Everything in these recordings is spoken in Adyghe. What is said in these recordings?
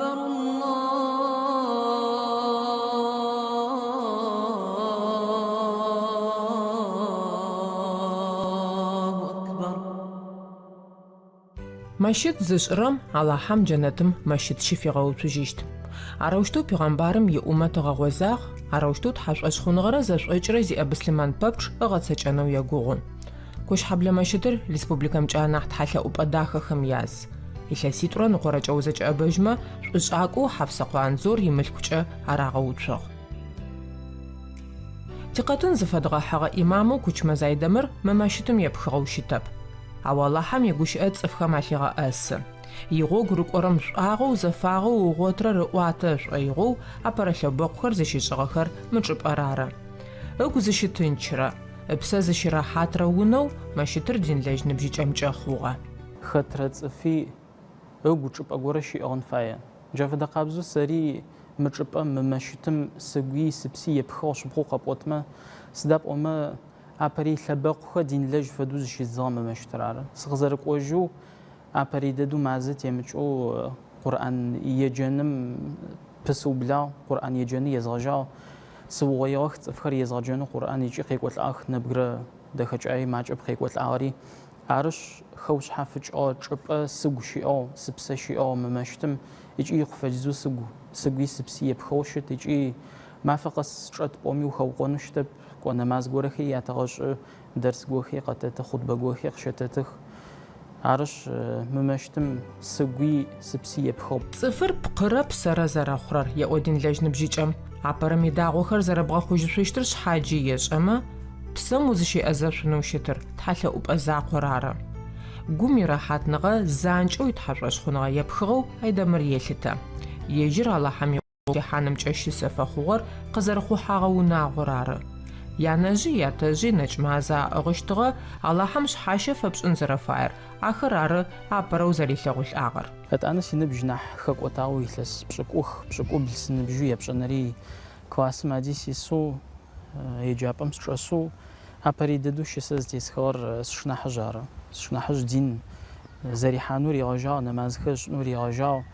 أكبر الله أكبر. Мэщыт зышӏырэм Алахьэм джэнэтым мэщыт щыфигъэуцужьыщт. Арэущтэу пегъэмбарым иӏумэт ыгъэгъозагъ, арэущтэу тхьэшӏошъхъуныгъэрэ зэшӏокӏрэ зиӏэ быслъымэн пэпчъ ыгъэцэкӏэнэу егугъу. Кощхьэблэ мэщытыр республикэмкӏэ анахь тхьэлъэӏупӏэ дахэхэм яз. Илъэситӏурэ ныкъорэкӏэ узэкӏэӏэбэжьмэ, шӏушӏакӏоу Хьапсэкъо Анзор имылъкукӏэ арагъэуцугъ. Тикъэтын зыфэдгъэхьыгъэ ӏимамэу Кучмэз Айдэмыр мы мэщытым епхыгъэу щытэп. Ау Алахьэм игущыӏэ цӏыфхэм алъегъэӏэсы. Игъогу рыкӏорэм шӏуагъэу, зэфагъэу ыгъотырэр ыӏуатэ шӏоигъоу апэрэ лъэбэкъухэр зыщишӏыгъэхэр мы чӏыпӏэр ары. Ыгу зыщытынчырэ, ыпсэ зыщырэхьатрэ унэу мэщытыр динлэжь ныбжьыкӏэмкӏэ хъугъэ. Хэтрэ цӏыфи ыгу чӏыпӏэ горэ щиӏыгъын фае. Джа фэдэ къабзэу сэри мы чӏыпӏэм, мы мэщытым сыгуи сыпси епхыгъ шъыпкъэу къэпӏотмэ, сыда пӏомэ апэрей лъэбэкъухэр динлэжь фэдэу зыщиздзыгъэ мы мэщытыр ары. Сыкъызэрыкӏожьэу апэрей дэдэу мазэ темыкӏэу Къурӏан еджэным пысыублагъ, Къурӏан еджэныр езгъэжьагъ. Сыугъоигъэх цӏыфхэр езгъэджэнэу Къурӏан ыкӏи къекӏолӏагъэх нэбгырэ дэхэкӏаи макӏэп къекӏолӏагъэри. Арышъ, хэушъхьафыкӏыгъэ чӏыпӏэ сыгу щиӏыгъ, сыпсэ щиӏыгъ мы мэщытым ыкӏи икъу фэдизэу сыгу, сыгуи сыпси епхыгъэу щыт ыкӏи мафэ къэс сычӏэт пӏоми ухэукъонэу щытэп, кӏо нэмаз горэхи ятэгъэшӏы, дэрс гохи къэтэты, хъутбэ гохи къыщэтэтых. Арышъ, мы мэщытым сыгуи сыпси епхыгъ. Цӏыфыр пкъырэ псэрэ зэрэхъурэр, еӏо динлэжь ныбжьыкӏэм. Апэрэм идагъохэр зэрэбгъэхъужьышъущтыр шъхьаджи ешӏэмэ, псэм узыщеӏэзэшъунэу щытыр тхьэлъэӏупӏэ закъор ары. Гум ирэхьатныгъэ занкӏэу итхьэшӏошъхъуныгъэ епхыгъэу Айдэмыр елъытэ. Ежьыр Алахьэм игъогу техьанымкӏэ щысэ фэхъугъэр къызэрыхъухьагъэ унагъор ары. Янэжъи ятэжъи нэкӏмазэ аӏыгъыщтыгъэ, Алахьэм шъхьащэ фэпшӏын зэрэфаер ахэр ары апэрэу зэрилъэгъулӏагъэр. Етӏанэ синыбжь нахь хэкӏотагъэу илъэс пшӏыкӏух, пшӏыкӏубл сыныбжьэу епшӏэнэри классым ади сисэу Еджапӏэм сычӏэсэу апэрей дэдэу щысэ зытесхыгъэр сшынахьыжъ ары. Сшынахьыжъ дин зэрихьанэу ригъэжьагъ, нэмазхэр ышӏынэу ригъэжьагъ,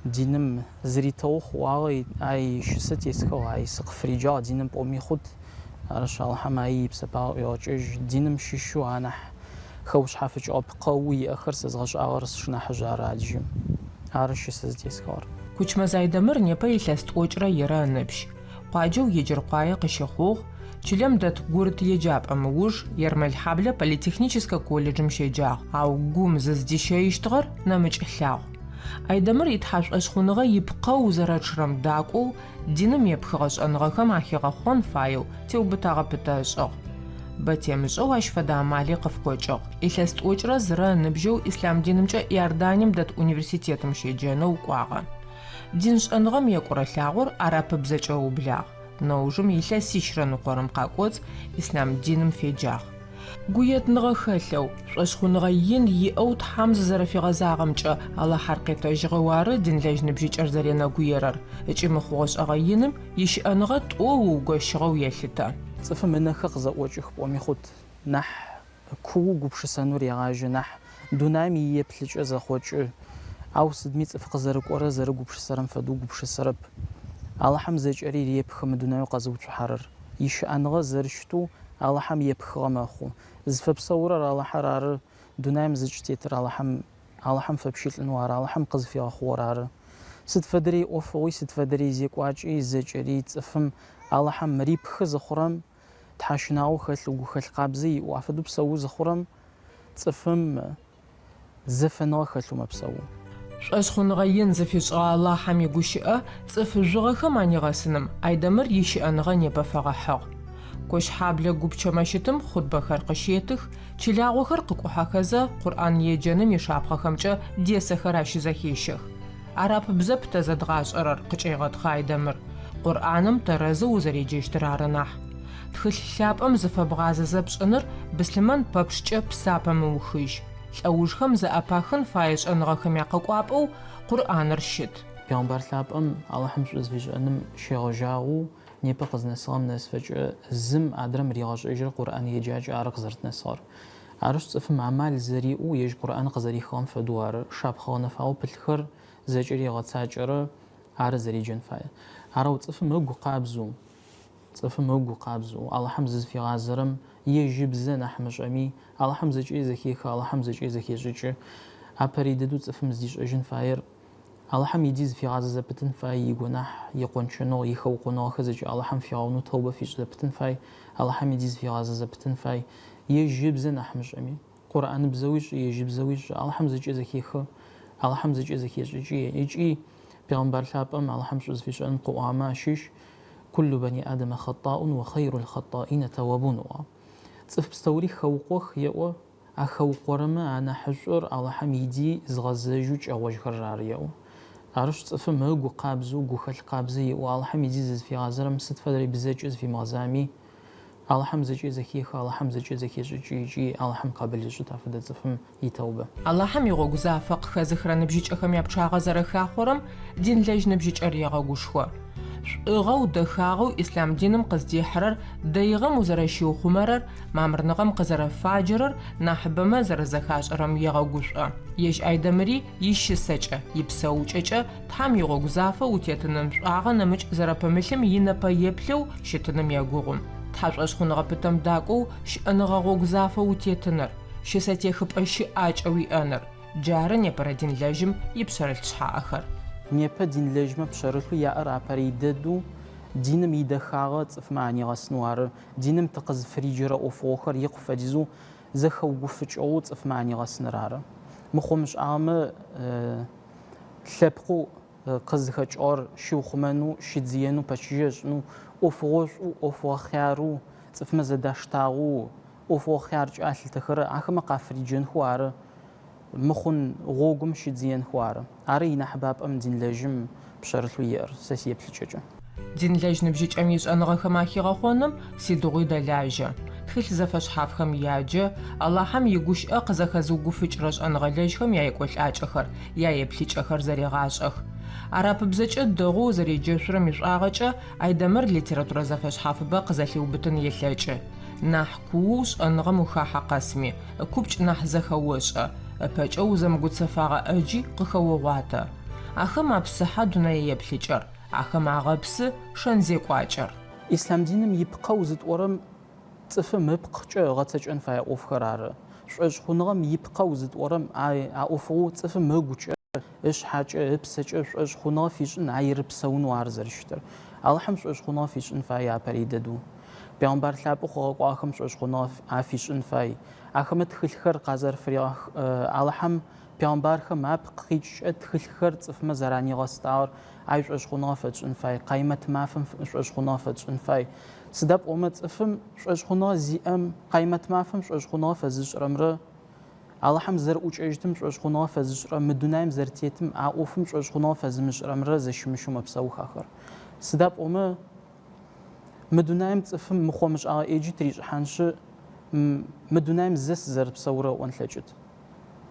диным зыритыгъэу хъугъагъэ, ай щысэ тесхыгъ, ай сыкъыфыриджагъ диным пӏоми хъут. Арышъ, Алахьэм ай ипсэпагъэ ӏуегъэкӏыжь. Диным щыщэу анахь хэушъхьафыкӏыгъэ пкъэу иӏэхэр сэзгъэшӏагъэр сшынахьыжъ ары аджы. Ары щысэ зытесхыгъэр. Кучмэз Айдэмыр непэ илъэс тӏокӏырэ ирэ ыныбжь. Къуаджэу Еджэркъуае къыщыхъугъ, чылэм дэт гурыт еджапӏэм ыуж Ермэлхьаблэ политехническэ колледжым щеджагъ, ау гум зыздищэищтыгъэр нэмыкӏ лъагъу. Айдэмыр итхьэшӏошъхъуныгъэ ипкъэу зэрэчъырэм дакӏоу диным епхыгъэ шӏэныгъэхэм ахигъэхъон фаеу теубытагъэ пытэ ышӏыгъ. Бэ темышӏэу ащ фэдэ амали къыфкъокӏыгъ. Илъэс тӏокӏырэ зырэ ыныбжьэу ислъам динымкӏэ Иорданием дэт университетым щеджэнэу кӏуагъэ. Дин шӏэныгъэм екӏурэ лъагъор арапыбзэкӏэ ыублагъ, нэужым илъэсищрэ ныкъорэм къакӏоцӏ ислъам диным феджагъ. Гуетныгъэ хэлъэу, шӏошъхъуныгъэ ин иӏэу Тхьэм зызэрэфигъэзагъэмкӏэ Алахьэр къетэжьыгъэу ары динлэжь ныбжьыкӏэр зэренэгуерэр ыкӏи мы хъугъэ-шӏэгъэ иным ищыӏэныгъэ тӏо ыугощыгъэу елъытэ. Цӏыфым ынэхэр къызэӏокӏых пӏоми хъут, нахь куоу гупшысэнэу регъажьэ нахь, дунаим иеплъыкӏэ зэхъокӏы, ау сыдми цӏыф къызэрыкӏорэр зэрэгупшысэрэм фэдэу гупшысэрэп. Алахьэм зэкӏэри репхы мы дунаеу къэзыуцухьэрэр. Ищыӏэныгъэ зэрыщытэу Алахьэм епхыгъэ мэхъу. Зыфэпсэурэр Алахьэр ары, дунаим зыкӏытетыр Алахьэм Алахьэм фэпщылӏынэу ары, Алахьэм къызыфигъэхъугъэр ары. Сыд фэдэрей ӏофыгъуи, сыд фэдэрей зекӏуакӏи зэкӏэри цӏыфым Алахьэм рипхы зыхъурэм, Тхьэщынагъо хэлъэу, гухэлъ къабзэ иӏэу, афэдэу псэу зыхъурэм цӏыфым зэфэныгъэ хэлъэу мэпсэу. Шӏошъхъуныгъэ ин зыфишӏыгъэ Алахьэм игущыӏэ цӏыф жъугъэхэм анигъэсыным Айдэмыр ищыӏэныгъэ непэ фэгъэхьыгъ. Кощхьаблэ гупчэ мэщытым хъутбэхэр къыщетых, чылагъохэр къыкӏухьэхэзэ Къурӏан еджэным ишапхъэхэмкӏэ десэхэр ащызэхещэх. Арапыбзэп тэ зэдгъашӏэрэр, къыкӏегъэтхъы Айдэмыр. Къурӏаным тэрэзэу узэреджэщтыр ары нахь. Тхылъ лъапӏэм зыфэбгъазэзэ пшӏыныр быслъымэн пэпчъкӏэ псапэ мыухыжь. Лӏэужхэм зэӏэпахын фае шӏэныгъэхэм якъэкӏуапӏэу Къурӏаныр щыт. Пегъэмбар лъапӏэм Алахьым шӏу зыфишӏэным щегъэжьагъэу непэ къызнэсыгъэм нэсыфэкӏэ зым адрэм ригъэшӏэжьырэ Къурӏан еджакӏэ ары къызэрытнэсыгъэр. Арышъ, цӏыфым амал зэриӏэу ежь Къурӏан къызэрихыгъэм фэдэу ары шапхъэ гъэнэфагъэу пылъхэр. зэкӏэри ыгъэцакӏэрэ ары зэреджэн фаер. Арэу цӏыфым ыгу къабзэу, цӏыфым ыгу къабзэу Алахьым зызфигъазэрэм ежь ыбзэ нахь мышӏэми, Алахьым зэкӏэри зэхехы, Алахьым зэкӏэри зэхешӏыкӏы. Апэрей дэдэу цӏыфым зыдишӏэжьын фаер Алахьым иди зыфигъазэ зэпытын фай, игонахь, икъончэныгъ, ихэукъоныгъэхэр зэкӏэ Алахьым фигъэгъунэу тэубэ фишӏ зэпытын фай, Алахьым иди зыфигъазэ зэпытын фай, ежь ыбзэ нахь мышӏэми. Къурӏаныбзэуи шӏы, ежь ыбзэуи шӏы, Алахьым зэкӏэ зэхехы, Алахьым зэкӏэ зэхешӏыкӏы ыкӏи Пегъэмбар лъапӏэм Алахьым шӏу зыфишӏэным къыӏуагъэмэ ащыщ, Куллу бани Адама хъэтӏаун уа хъайрул хъэтӏаина тэуабун ыӏуагъ. Цӏыф пстэури хэукъох, еӏо, а хэукъорэмэ анахьышӏур Алахьым иди зыгъэзэжьэу кӏэгъожьхэрэр ары, еӏо. Арышъ, цӏыфым ыгу къабзэу, гухэлъ къабзэ иӏэу Алахьым иди зызыфигъазэрэм сыд фэдэрэ бзэкӏэ зыфимыгъэзами, Алахьым зэкӏэ зэхехы, Алахьым зэкӏэ зэхешӏыкӏы ыкӏи Алахьым къабыл ышӏыт афэдэ цӏыфым итэубэ. Алахьым игъогу зафэ къыхэзыхырэ ныбжьыкӏэхэм япчъагъэ зэрэхахъорэм динлэжь ныбжьыкӏэр егъэгушхо. Шӏугъэу, дэхагъэу ислъам диным къыздихьырэр, дэигъэм узэрэщиухъумэрэр, мамырныгъэм къызэрэфаджэрэр нахьыбэмэ зэрэзэхашӏэрэм егъэгушӏо. Ежь Айдэмыри ищысэкӏэ, ипсэукӏэкӏэ Тхьэм игъогу зафэ утетыным шӏуагъэ нэмыкӏ зэрэпымылъым инэпэеплъэу щытыным егугъу. Тхьэшӏошъхъуныгъэ пытэм дакӏоу щыӏэныгъэ гъогу зафэ утетыныр, щысэтехыпӏэ щыӏакӏэ уиӏэныр, джары непэрэ динлэжьым ипшъэрылъ шъхьаӏэхэр. Непэ динлэжьмэ пшъэрылъэу яӏэр апэрей дэдэу диным идэхагъэ цӏыфмэ анигъэсынэу ары. Диным тыкъызфыриджэрэ ӏофыгъохэр икъу фэдизэу зэхэугуфыкӏыгъэу цӏыфмэ анигъэсыныр ары. Мыхъо-мышӏагъэмэ лъэпкъэу къызыхэкӏыгъэр щиухъумэнэу, щидзыенэу, пэчыжьэ ышӏынэу, ӏофыгъошӏу, ӏофыгъо хъярэу, цӏыфмэ зэдаштагъэу, ӏофыгъо хъяркӏэ алъытэхэрэр ахэмэ къафыриджэнхэу ары, мыхъун гъогум щидзыенхэу ары. Ары инахьыбапӏэм динлэжьым пшъэрылъэу иӏэр, сэ сиеплъыкӏэкӏэ. Динлэжь ныбжьыкӏэм ишӏэныгъэхэм ахигъэхъоным сыдигъуи дэлажьэ. Тхылъ зэфэшъхьафхэм яджэ, Алахьым игущыӏэ къызэхэзыугуфыкӏырэ шӏэныгъэлэжьхэм яекӏолӏакӏэхэр, яеплъыкӏэхэр зэрегъашӏэх. Арапыбзэкӏэ дэгъоу зэреджэшъурэм ишӏуагъэкӏэ Айдэмыр литературэ зэфэшъхьафыбэ къызэлъиубытын елъэкӏы. Нахь куоу шӏэныгъэм ухахьэ къэсми, ыкупкӏ нахь зэхэошӏэ, ыпэкӏэ узэмыгуцэфагъэ ӏэджи къыхэогъуатэ. Ахэм апсыхьэ дунэееплъыкӏэр, ахэм агъэпсы шэн-зекӏуакӏэр. Ислъам диным ипкъэу зытӏорэм цӏыфым ыпкъкӏэ ыгъэцэкӏэн фае ӏофхэр ары. Шӏошъхъуныгъэм ипкъэу зытӏорэм а а ӏофыгъоу цӏыфым ыгукӏэ, ышъхьэкӏэ, ыпсэкӏэ шӏошъхъуныгъэ фишӏын, ай рыпсэунэу ары зэрэщытыр. Алахьым шӏошъхъуныгъэ фишӏын фае апэрей дэдэу. Пегъэмбар лъапӏэу къыгъэкӏуагъэхэм шӏошъхъуныгъэ афишӏын фай. Ахэмэ тхылъхэр къазэрыфыригъэх Алахьым Пегъэмбархэм апкъ къикӏкӏэ тхылъхэр цӏыфмэ зэранигъэстагъэр ай шӏошъхъуныгъэ фэтшӏын фай, къаймэт мафэм шӏошъхъуныгъэ фэтшӏын фай. Сыда пӏомэ цӏыфым шӏошъхъуныгъэ зиӏэм, къаймэт мафэм шӏошъхъуныгъэ фэзышӏырэмрэ Алахьым зэрэӏукӏэжьытым шӏошъхъуныгъэ фэзышӏырэ мы дунаим зэрэтетым а ӏофым шӏошъхъуныгъэ фэзымышӏырэмрэ зэщымыщэу мэпсэух ахэр. Сыда пӏомэ мы дунаим цӏыфым мыхъо-мышӏагъэ ӏеджи тыришӏыхьаншъы мы дунаим зэ сызэрыпсэурэ ыӏон лъэкӏыт.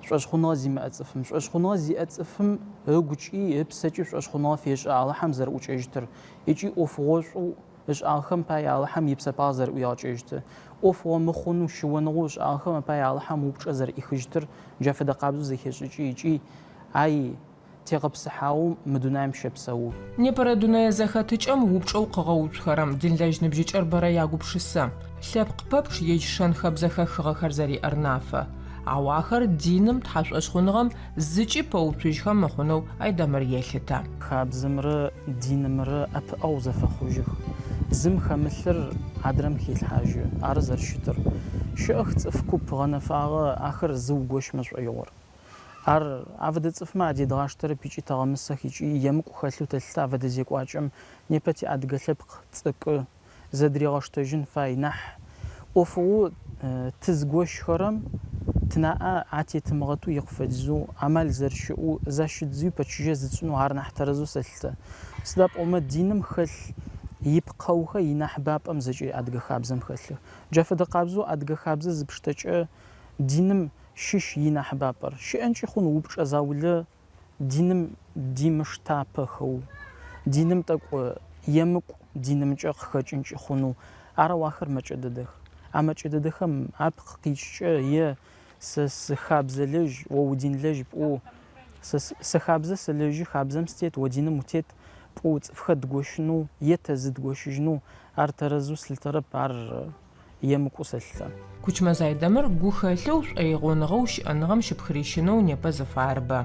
Шӏошъхъуныгъэ зимыӏэ цӏыфым. Шӏошъхъуныгъэ зиӏэ цӏыфым ыгукӏи ыпсэкӏи шӏошъхъуныгъэ фешӏы Алахьэм зэрэӏукӏэжьытыр ыкӏи ӏофыгъошӏоу ышӏагъэхэм пае Алахьэм ипсэпагъэ зэрэӏуигъэкӏэжьытыр, ӏофыгъо мыхъунэу, щыоныгъэу ышӏагъэхэм апае Алахьэм упчӏэ зэрэӏихыжьытыр джа фэдэ къабзэу зэхешӏыкӏы ыкӏи ай тегъэпсыхьагъэу мы дунаим щэпсэу. Непэрэ дунэе зэхэтыкӏэм упчӏэу къыгъэуцухэрэм динлэжь ныбжьыкӏэр бэрэ ягупшысэ. Лъэпкъ пэпчъ ежь шэн-хэбзэ хэхыгъэхэр зэриӏэр нафэ. Ау ахэр диным, тхьэшӏошъхъуныгъэм зыкӏи пэуцужьхэ мыхъунэу Айдэмыр елъытэ. Хабзэмрэ динымрэ ӏэпыӏэгъу зэфэхъужьых. Зым хэмылъыр адрэм хелъхьажьы. Ары зэрэщытыр. Щыӏэх цӏыф куп гъэнэфагъэ ахэр зыугощмэ шӏоигъор. Ар афэдэ цӏыфмэ адедгъаштэрэп ыкӏи тэгъэмысэх ыкӏи емыкӏу хэлъэу тэлъытэ афэдэ зекӏуакӏэм непэ тиадыгэ лъэпкъ цӏыкӏы зэдыригъэштэжьын фай нахь ӏофыгъоу тызгощхэрэм тынаӏэ атетымыгъэтэу икъу фэдизэу амал зэрэщыӏэу защыддзыуи пэчыжьэ зытшӏынэу ар нахь тэрэзэу сэлъытэ. Сыда пӏомэ диным хэлъ ипкъэухэр инахьыбапӏэм зэкӏэри адыгэ хабзэм хэлъых. Джа фэдэ къабзэу адыгэ хабзэ зыпштэкӏэ диным щыщ инахьыбапӏэр. Щыӏэнкӏи хъун упчӏэ заулэ диным димыштапэхэу, диным тӏэкӏу емыкӏу динымкӏэ къыхэкӏынкӏи хъунэу. Арэу ахэр мэкӏэ дэдэх. А мэкӏэ дэдэхэм апкъ къикӏкӏэ е сэ сыхабзэлэжь, о удинлэжь пӏоу. Сэ хабзэ сэлэжьы, хабзэм сытет, о диным утет, пӏоу цӏыфхэр дгощынэу е тэ зыдгощыжьынэу, ар тэрэзэу слъытэрэп, ар емыкӏоу сэлъытэ. Кучмэз Айдэмыр гухэлъэу, шӏоигъоныгъэу щыӏэныгъэм щыпхырищынэу непэ зыфаер бэ.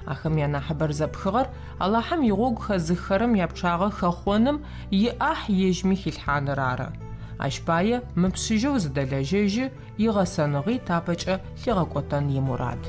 Ахэм янахьыбэр зэпхыгъэр Алахьым игъогу хэзыххэрэм япчъагъэ хэхъоным иӏахь ежьми хилъхьаныр ары. Ащ пае мыпшъыжьэу зыдэлэжьэжьы, игъэсэныгъи тапэкӏэ лъигъэкӏотэн имурад.